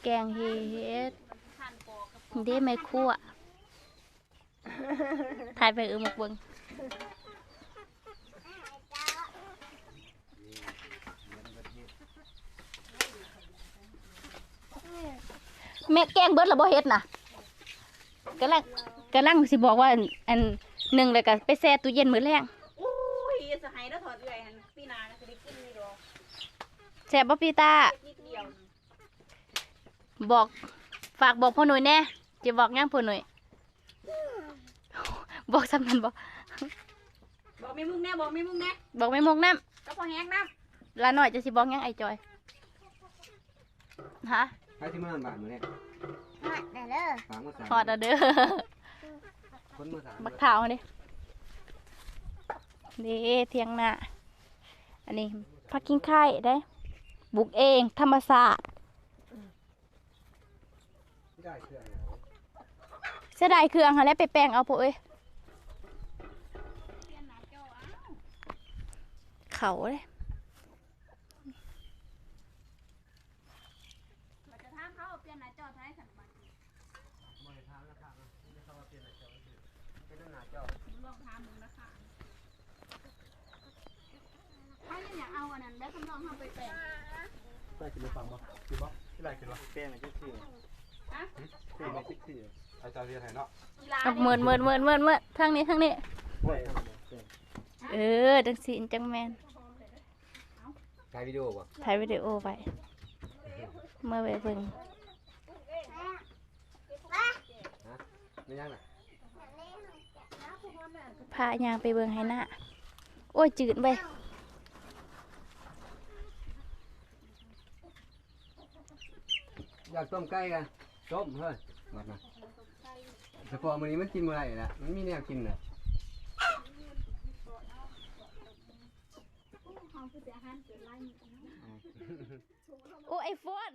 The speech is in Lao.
ແກງເຫັດ ເດ້ແມ່ຄົວ ຖ່າຍໄປເອີໝົກເບິ່ງ ແມ່ແກງເບິດແລ້ວບໍ່ເຫັດນະ? ກຳລັງ ກຳລັງຊິບອກວ່າ ອັນ ອັນ ໜຶ່ງແລ້ວກໍໄປແຊ່ຕູ້ເຢັນມື້ແລງ. ໂອ້ຍ ຢ່າສະໃຫ້ເດີ ທອດເອື້ອຍຫັ້ນ ປີໜ້າກໍຊິໄດ້ກິນຢູ່ດອກ. ແຊບບໍ່ ປີຕາ? ເຮັດນິດດຽວ. ບອກ ຝາກບອກພໍ່ໜຸ່ຍແດ່. ຈະບອກຫຍັງພໍ່ໜຸ່ຍ? ບອກສ່ຳນັ້ນບໍ່? ບອກແມ່ມຸກແດ່ ບອກແມ່ມຸກແດ່ ບອກແມ່ມຸກນຳ ກັບພໍ່ແຮງນຳ. ຫຼານ້ອຍ ເຈົ້າຊິບອກຫຍັງອ້າຍຈ່ອຍ? ຮະ? ໃຜຊິມານອນບ້ານມື້ແລງ? ຮອດແລ້ວເດີ ຝາກມາໃສ່ ຮອດແລ້ວເດີ ຄົນມາສາມ ບັກທ້າວເດ້ ເດ້ ຖຽງນາ. ອັນນີ້ຜັກກິ້ງໄຂ່ເດ້ ປູກເອງ ທຳມະຊາດ. ເສຍດາຍເຄື່ອງຫັ້ນແຫຼະ ໄປແປງເອົາໂພດເອີຍ ເຂົ້າເດ້. ໃຜຢາກເອົາອັນນັ້ນແລ້ວ ສຳລອງເຮົາໄປແປງ ໄດ້ກິນບໍ່? ຟັງບໍ່? ກິນບໍ່? ທີ່ໄດ້ກິນບໍ່? ແປງຈັກຊື່ ຮະ? ແປງຈັກຊື່ ອາຈານຮຽນໃຫ້ເນາະ. ເມີດ ເມີດ ເມີດ ເມີດ ເມີດ ທາງນີ້ ທາງນີ້ ໂອ້ຍ ເອີ ຈັ່ງຊີ້ຈັ່ງແມ່ນ. ຖ່າຍວິດີໂອບໍ່? ຖ່າຍວິດີໂອໄວ້ ເມືອໄວ້ເບິ່ງ. ຮະ? ແມ່ນຫຍັງນະ? ພາຍ່າງໄປເບິ່ງໄຮ່ນາ. ໂອ້ຍ ຈືດເວີຍ. ຢາກຕົ້ມໄກ່ກະຕົ້ມເຮີ້ຍ ບັດນະ. ສະເພາະມື້ນີ້ມັນກິນບໍ່ໄດ້ລະ ມັນມີແນວກິນລະ. ໂອ້ ໄອໂຟນ.